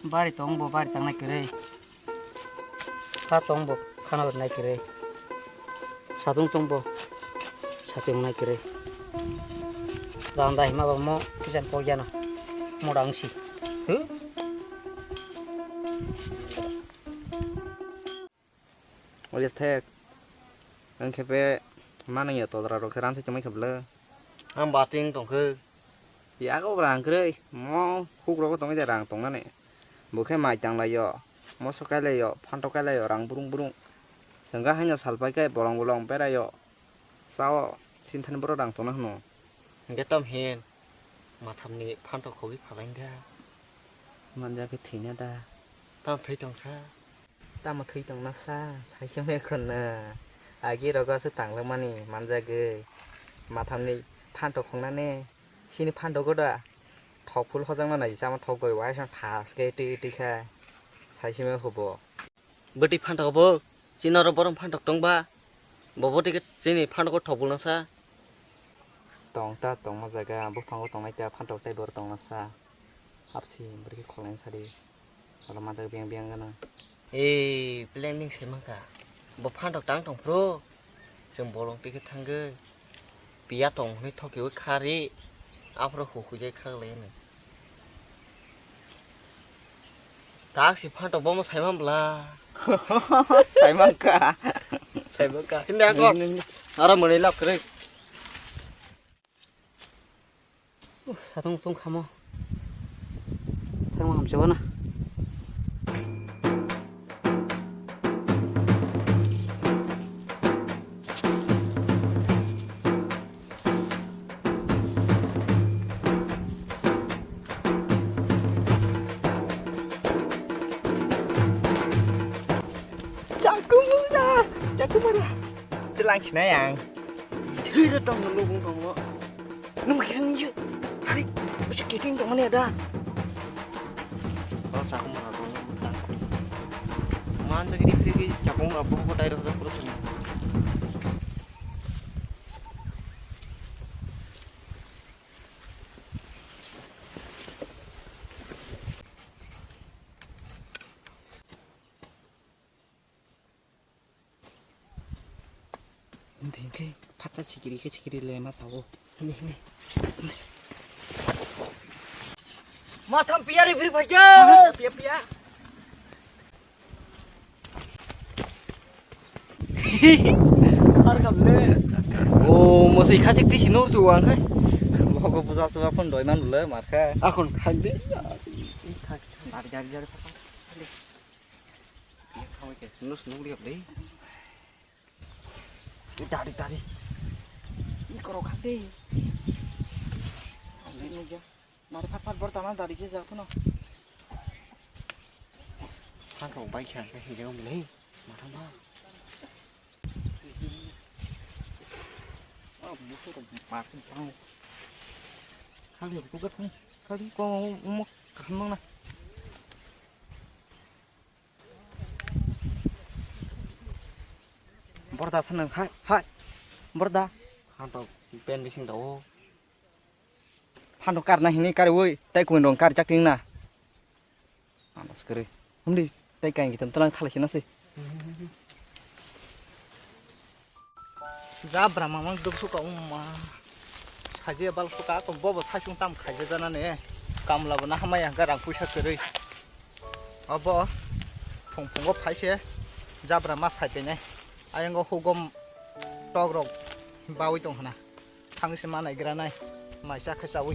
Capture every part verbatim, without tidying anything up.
Bari tong bo bari tangnai kwrwi. Kha tong bo khana hor nai kwrwi. Satung tong bo satung nai kwrwi. Dang dai ma ba mo kisan pok jana. Mo dang si. Huh? Oya thek. Ang khe pe manang ya todra rok khe ran se chumai khe bwle. Ang bating tong khe. Yago rang kwrwi, mo huk rogo tongwi de rang tongnani. Bo khe mai tang lai yo, moso kai lai yo, phantok kai lai yo, rang brung brung. Sengga haino sal pai khe bolong bolong berai yo. Sao, sinthani borok rang tongna hwno. Hingke tom hin, mathamni phantok khogwi phalai kha. Manja khe thwina da. Tamo thwi tong sa. Tamo thwi tong na sa, sai se me khon na. Agi rogo se tang langmani manjagwi. Mathamni phantok khongnani. Sini phantok go da. Thok phul hojak na nai sama thok goi wai sang thas ke ti ti kha. Sai se me hubo. Bwtwi phantok bo. Chini oro borok phantok tong ba. Bo bwtwi ke chini phantok go thok phul na sa. Tong ta tongma jaga, buphango tongnai ta phantok tei bor tongna sa. Hapsi, bwrwi khe kholaini sadi. Olo manjak biyang biyang gana. Ei, planning se mangkha. Bo phantok tang tong phro. Chwng bolong twi khe thangwi. Piya tong hwnwi thokiwi khari. Aphro hu hu jai khak lai hwnwi. Tak si phantok bomo saiman bla. Saiman ka. Saiman ka. Hindi ako. Hindi, hindi. Ara muni lap kre. Uh, satung tung khamo. Thangma hamse wana. Chakumura, chakumura. Telang sinai ang. Thwi ro tong lubung tongo. Nung khe nung ye. Hari, bisi kiting tong ne da. Oh, chakumura tong. Manjak ri ri ri chakumura bo ko dai ro da pura sini. Hindi, hindi. Phatsa sikiri khe sikiri le ma sao. Hindi, hindi. Matham piya ri phir phai. Piya, piya. Khar kham le. O, mosai khachik tisi nur chu wang khai. Bogo puja suba phone doi man le mar kha. Akhon khak de. Dari, dari, dari. Nus nung liap deh. Dari, dari. Ini korok hati. Asli nung ya. Nari pat pat bor tana dari je jago no. Hang kau bai khan ke hijau mulai. Mata ma. Ah, musuh tu makin tahu. Kali aku kat ni. Kali kau umuk kahmang na. Borda sanang hai, hai. Borda. Hantok pen bising tao. Hantok karna hini kari woi, tai kuin rong kar chak ting na. Anas kere. Humdi, tai kain kitam talang thalai sina se. Jabra mamang duk suka umma. Saje bal suka ko bobo sasung tam khaija jana ne. Kamla bo na hamaya ga rang puisa kwrwi. Obo phung phungo phaise jabra ma sai penai. Ayango hugom tok rok bawi tong hana. Thang se ma nai gra nai. Mai cha khe chawi.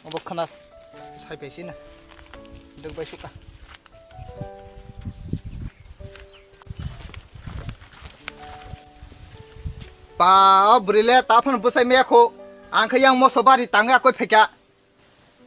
Obo khana sai pe sina. Duk bai suka. Pa, o bwrwi le ta phano bwsai maya kho. Ang khe yang moso bari tangwi akoi phaikha.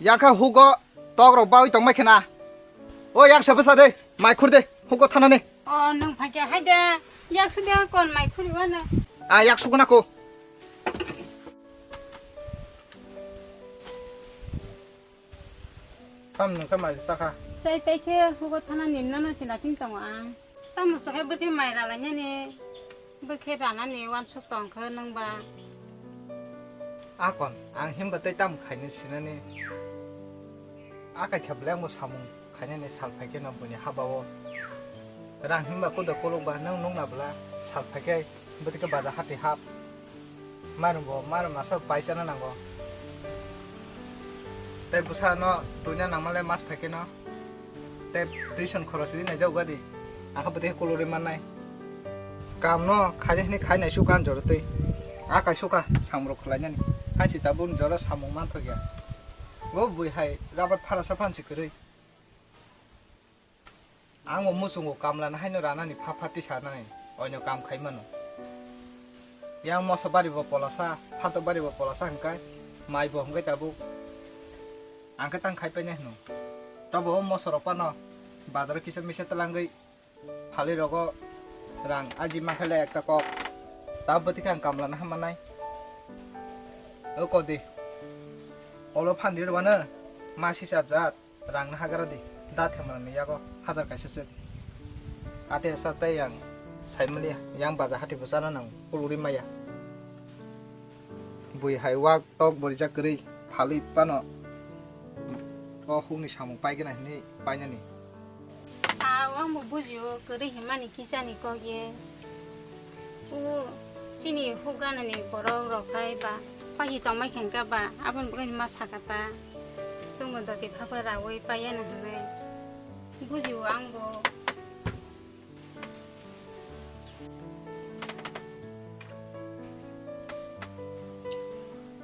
Yang khe hugo tok rok bawi tongmai khena. O yang se bwsa de, mai khur de, hugo thanani. O, nwng phaikha hai de. Yak su de kon mai khuri wana. A, yak su guna ko. Tam nung khe mai sakha. Chai pai khe hugo thana ni nono se naising tongo ang. Tamo se khe bwkhe mai ralainani, bwkhe ranani uansuk tong khe nwng ba. Akon, ang himba tei tamo khaini sinani. Akai khe belai angbo samung khainani sal phai khe no buini haba o. Rang hinba kodo kolok ba nwng nukna bwla sal phai khe bwtwi khe baja hati hap. Mairum bo mairum masa bai chana nango. Tei bwsa no tuina nangma le mas phai khe no. Tei tuition khorok siri nai jago gadi. Ang khe bwtwi kolorwi mannai. Kam no khaini hini khai nai suka ang joro twi. A kai suka samung rok khlai nani. Hai si tabuk joro samung man thok ya. Bo bui hai rabar phara sa phan si kwrwi. Ang bo muchungo kamla na haino ranani pha pha tisa nani. Oino kam khai mano. Yang moso bari bo polasa, phatok bari bo polasa hwnkhe mai bo hwnkhe tabuk. Ang khe tang khai painai hwno. Tobo o moso rok phano bazaro kisa misa twlangwi phalwi rogo rang aji mankha le ekta kok. Tabuk bwtwi khe ang kamla na hamanai. O kodi. Olo phan di rwano ma sisap jat. Rang na hagra di, da themani yago hajar kaisa se. Ate sa tei yang saimani yang baja hati bo chana nang kuluri maya. Bui hai wak tok bori jak kwrwi phalwi pano. O hukni samung paigena hinwi painani. A, ang bo bujio kwrwi himani kisani kok ye. O chini huk ganani borok rok hai ba pahi tongmai khe hwnkha ba aboni bagwi ma saka ta. Chwngno doti phapha raui paiya no hwnwi bujio ang bo.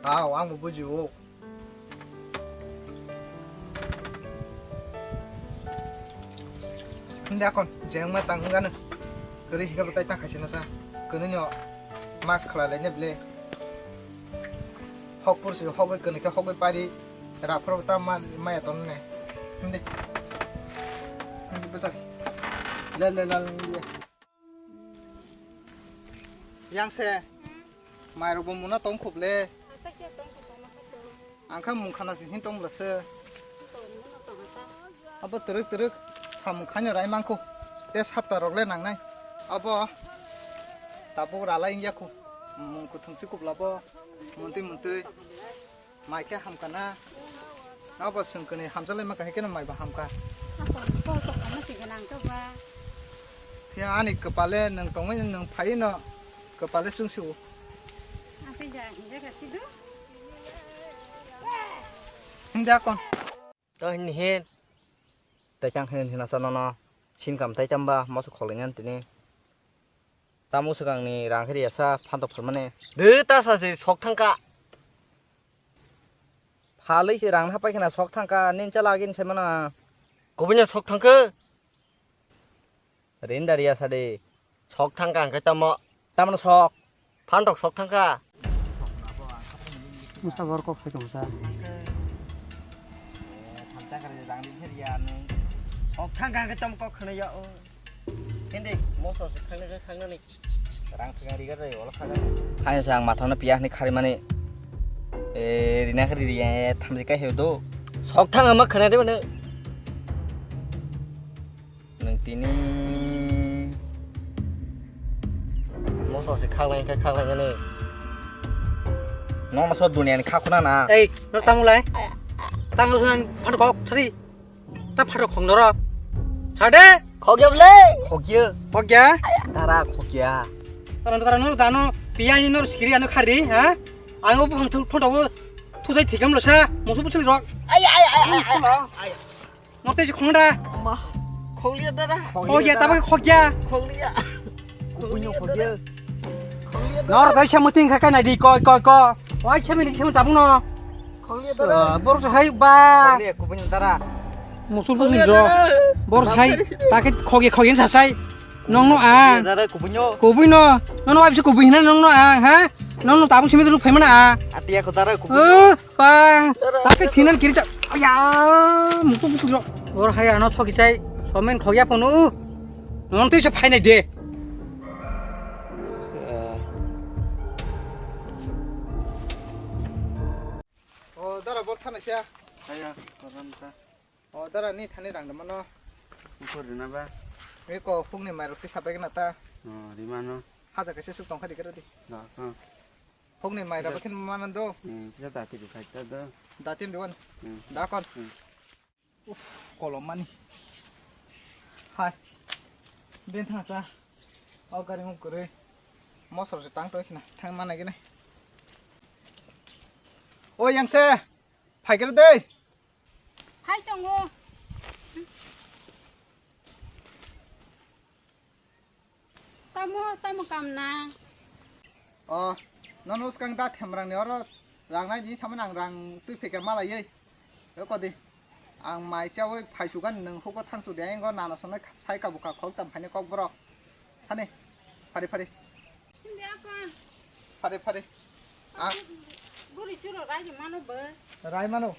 Aw, ang bo bujio. Hindi akon, jeng ma tang gano. Kari higa batai tang khaisina sa. Kani nyo mak khala lai ne ble. Hok pursi hogoi kani khe hogoi pari. Raphro ta ma maya ton ne. Hindi. Hindi besar. La la la la. Yang se. Mairok bo muna tong khub le. Ang kha mung khana sing hin tong bwla se. Abo twrwk twrwk samung khaino rai mangkho. Te sapta rok le nangnai. Abo tabuk ralai wngya kho. Mung kuthung si kubla bo. Muntwi muntwi. Mai khe hamkha na? Abo swngkani hamjalai ma kahai kheno mai ba hamkha. Ako kok tongma si gwnang to ba. Phiya ani kwpale nwng tongwi nwng phai no kwpale chwng si o. Asai ja hinja ka si do. Hindi akon. To hin hin. Tei kang hin hin asa nono. Sin kam tei tamba moso kholainani tini. Tamo swkangni rang khe riyasa phantok phalmani. De ta sa se sok thangka. Phalwi se rang hapai khna sok thangka, nin chala agin sai mana. Kubui no sok thangkhe. Rinda riyasa de. Sok thangka hwnkhe tamo. Tamno sok. Phantok sok thangka. Musa bor kok sai tongsa. Sok thangka hwnkhe tamo kok khna ya o. Hindi, moso se khangna khe khangnani. Rang thwngya riga rai, wala khangna. Hai se ang mathano piya hwnwi kharimani. E, rina khe riri, e, thamjik khe heo do. Sok thang ama khana de mane. Nwng tini moso se khangnai khe khangnai nani. Nono so duniani kha khuna na. Ei, no tamulai. Tamul khuna phano kok thari. Ta pharo khong noro. Sade. Khogya bole. Khogya. Khogya. Dara khogya. Tara tara noro dano piya ni noro sikiri ano khari ha. Ang o buphang thu photo o thu dai thikam lo sa. Musu buchil rok. Ay ay ay ay. Ay. Mote si khong da. Ma. Khogya dara. Khogya taba khogya. Khogya. Khogya dara. Khogya. Nor dai sa muting kha kai nai di koi koi ko. Wai chami ni chami tabung no. Khogya dara. Bor hai ba. Khogya kubun dara. Musul busul jo. Bor hai ta khe khogya khogya sa sai. Nong no ang. Dara kubun yo. Kubun no. Nong no wai bisa kubun hina nong no ang ha. Nong no tabung simi tu phai mana ang. Atiya ko dara kubun. Eh, pa. Ta khe thinan kiri ta. Aya. Musul busul jo. Bor hai ano thoki sai. Somen khogya pono. Nong twi se phai nai de. O dara bor thana sia. Kaya, koran ta. O dara ni thani rang da mano. Ukur rina ba. Eko phung ni mai rok ti sabai gana ta. O, rimano. Haja kaisa suk tong kha di kara di. Da, ha. Phung ni mai rok khin manan do. Hmm, kisa da ti khai ta do. Da tin duan. Hmm. Da kon. Hmm. Uff, kolom mani. Hai. Den thang sa. O gari mung kwrwi. Mosor se tang toi khna. Thang mana gini. O yang se. Phai kere dei. Phai tongo. Tamo, tamo kamna. O, nono swkang da themrang ni oro rang nai di samani ang rang twi pheke malaiwi. Eko di. Ang mai chawi phaisu gani nwng hugo thangsu de engo nana sonai sai kabuka khok tam phaini kok borok. Thani. Phari phari. Hindi ako. Phari phari. Ah. Buri churo rai mano bo. Rai mano.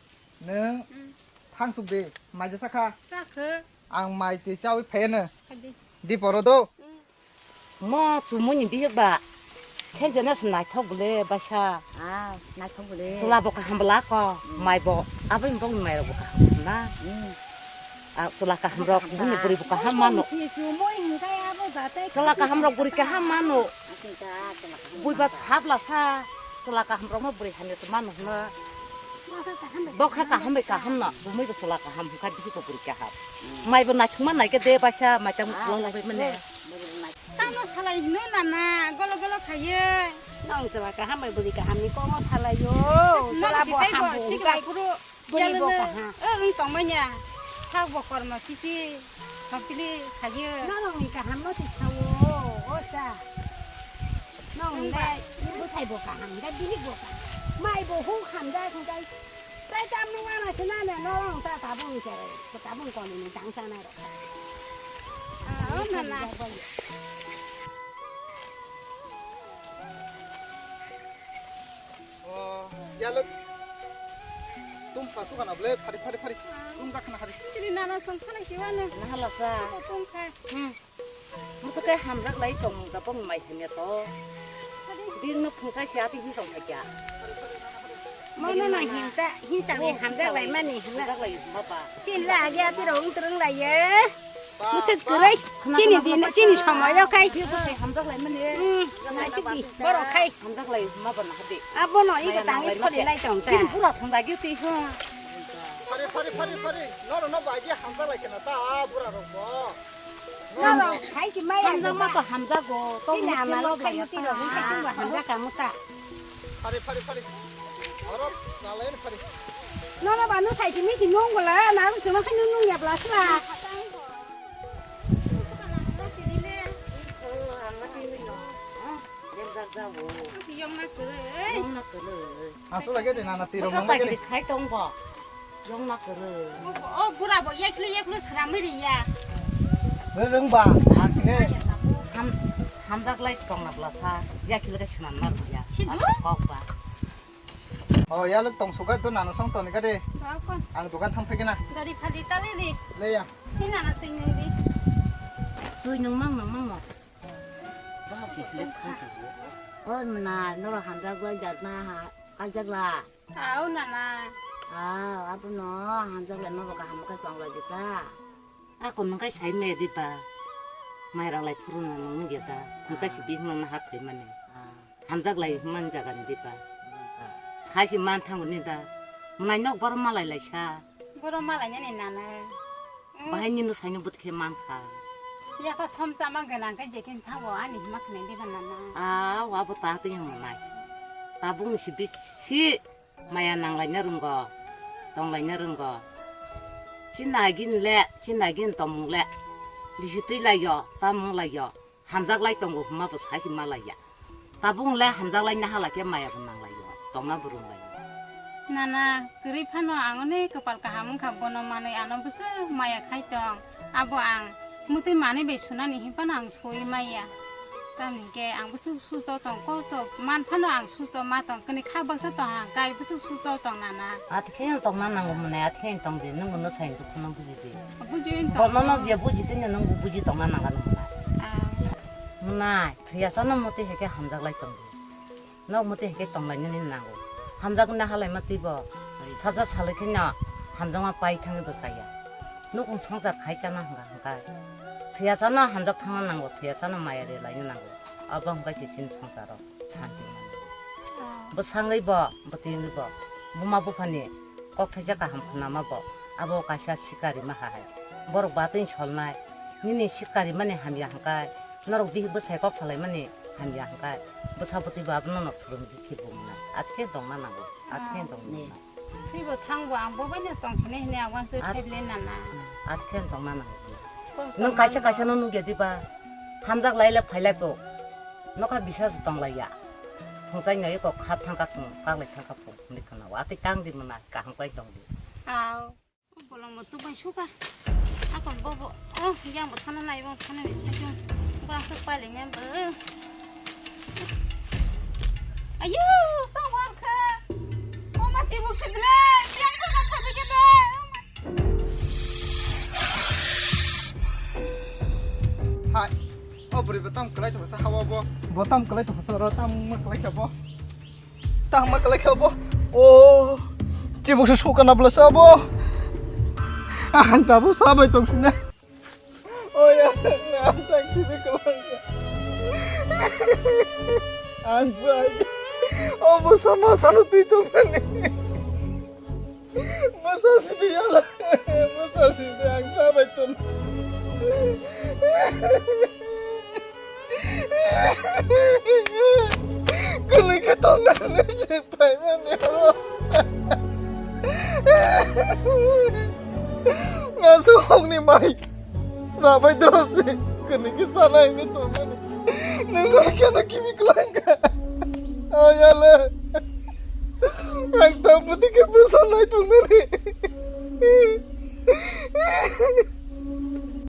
Nwng Hmm. Thangsuk de, mai jesa kha. Sakhe. Ang mai twi chawi pheno. Hadi. Di poro do. Hmm. Mo chumui ni bihi ba. Khe jena se naithok bole baisa. Ah, naithok bole. Chwla bo kaham bwla ko, Hmm. Mai bo. Abo ni bok ni mai rok bo kaham na. Hmm. Ah, chwla kaham rok, Kaham bini ba. Buri bo kaham mano. Chumui hingkai abo jatai Chwla kaham rok buri kaham mano. Asing ka, chwla kaham Bui ba ba. Sabla sa. Chwla kaham rok no bwrwi hamya se mano hwno. Bokha kaham bai kaham no, bumui bo chwla kaham hwnkha, bisi bo bwrwi kaham. Mai bo naithok ma naikhe de baisa, mai tang Ah, ulo bai mane. Tamo salai hino nana, golo golo khaye. Nong chwla kaham bai bwrwi kaham ni komo salai yo. Nong Chwla bo sitai bo, hambo sikla hwnkha. Phuru. Bwrwi bo Yalwng kaham. O wng tongmani a. Sak bo kormo sisi. Hopili khayo. Norokni kaham no twi sao, o cha. Nong Wng le ba. Bwthai bo kaham, da bilik bo kaham. Mai bo huk hamjak hwnkhe. Tai tam no wana se nana norok ta tabung se. Tabung koni ni dang sana rok. Ah, o nana. O, yalo. Tum sa suka na ble, phari, phari, phari. Tum dak na hari. Chini nana song khana kiwa na. Nahala sa. Tum kha. Hmm. Mutu kai hamjak lai tong da bong mai hanya to. Din no phungsai si ati hi song kya. Mono no himta, himta ni hamjak lai mani himna. Hamjak lai ma ba. Chila agi ati rong tereng lai ye. Musi kwrwi. Chini din, chini somoyo khai. Hamjak lai mani. Hmm, naisik di, borok khai. Hamjak lai ma ba na hadi. Abono iko tangi kholi lai tong ta. Chini pura song da gi ti ho. Phari, phari, phari, phari. Noro no ba gi hamjak lai kena ta, bura rok bo. Noro khai si maya. Hamjak ma to hamjago. Chini amalo khai muti rok khai chungba hamjak kamu ta. Phari, phari, phari. Oro nalai phari. Nono ba no sai simi si nung bla, na ru sima khai nung nung ya bla sla. Yong na kwrwi. Yong na kwrwi. Aswk lagi de nana tiro. Masa mama sakri gini. Khai tong bo. Yong na kwrwi. O bura bo yakli yakli sramwi ri ya. Rwng ba, ang khe. Ham, hamjak lai tong na bla sa. Yakli ga swnam na ri ya. Sidu? Kok ba. O, ya luk tong suka do nana song toni ka de. Ba kon. Ang dukan thang phai kena. Gari phali tali ri. Le ya. Hi nana twi nung di. Twi nung mang nung mang mo. Ba si le kha si. O na, noro hamjak lai jat na ha. Kajak la. Au nana. Au, abono hamjak lai ma bo kaham khe tong lai di ta. Ako nung kai sai me di ba. Mai rang lai phuru no nung ya ta. Nung kai si bihmang na hak thai mani. Ah. Hamjak lai man jaga ni di ba. Nung ka. Sai si man thang ni da. Mwnai nok bor ma lai lai sa. Boro ma lai ni nana. Bahai nino saino bwthe khe man kha. Yakho som tama gwnang khe jekin thango ani hima khne diba nana. Ah, wa bo ta twi hwngnai. Tabuk ni si bisi maya nang lai na rwngo, tong lai na rwngo. Chinagin le, chinagin tomung le. Bisi twi lai yo, tamung lai yo. Hamjak lai tongo hwnma bo sai se ma lai ya. Tabuk le hamjak lai na hala khe maya bo nang lai yo. Tongna bo rung lai yo. Nana, kwrwi phano ang onek kwpal kaham wngkha, bono manwi ano bwswk maya khai tong. Abo ang mwtwi manwi bai sunani hwnphano ang sui maya. Tamni hwnkhe ang bwswk susto tong, kosto man phano ang susto ma tong, kwnwi kha baksa tong ang kai bwswk susto tong nana. Athikhe ang tongna nango mwnai, athikhe ang tong di, nwng bono sai dukhu no buji di. Buji wng tong. Bono no je buji tini nwng bo buji tongna nang ano mwnai. Ah. Mwnai, thwiya sano mwtwi hai khe hamjak lai tong di. Nok mwtwi hai khe tong lai nani nango. Hamjak wngna halai ma twi bo. Saja salai khe no hamjakma pai thangwi bo chaya. Nukung swngchar khai chana hwnka hwnka. Thwiya sano hamjak thangna nango, thwiya sano maya re laina nango. Abo hwnka se chini swngcharo. Santi mano. Ah. Bwsangwi bo, bwtwingwi bo, buma buphani kok thaisa kaham khnama bo, Abo kaisa sikari ma hai. Borok batwi solnai. Nini sikari mani hamya hwnkhe, norok bihik bwsai kok salaimani hamya hwnkhe, bwsa bwtwi bo abono nok swrwngdi khe bo wngna. Atkhe tongna nango. Atkhe tongna nango. Twibo thangbo ang bo baino tongsinai hinwi ang uansuk At- khaibwlai nana. Atkhe tongna nango. Kosto Nwng kaisa mano. Kaisa no nugya diba? Hamjak lai le phailai bo. Nokha bisas tonglaiya. Thungchai nai kok khar thangkha thung, kaklai thangkha thung. Hwnwi khwnao. Atwi tang di mwnai, kaham khlai tong di. Au. Bolong bo tubai suka. Akon bobo. Oh, yang bo thana nai bo thana ni sajung. Bo asuk paling em bo. Ayo, tong warkha. Oh, ma chibu kidle. Yang ko ka thadi kidle. Hai. Oh, bwrwi bo tam kwlai tongsa hawa bo. Bo tam kwlai tongsa ro tam ma kwlai kha bo. Tangma kwlai kha bo. O, chibuk se sukana bwlasa bo. Ang tabuk sabai tong sina. O ya, ang tang sini kwlai. Ang bai. O bo sama sanu tui tong nani. Masa sidi yala, masa sidi ang sabai tun. Kuni ke tong nani si pai mani. Ngasu hong ni mai. Rabai drop si kuni ke sana ini tong nani. Nung bai kena kimi kelangka. Oh yala. Ang tang putih ke pesan nai tong nani.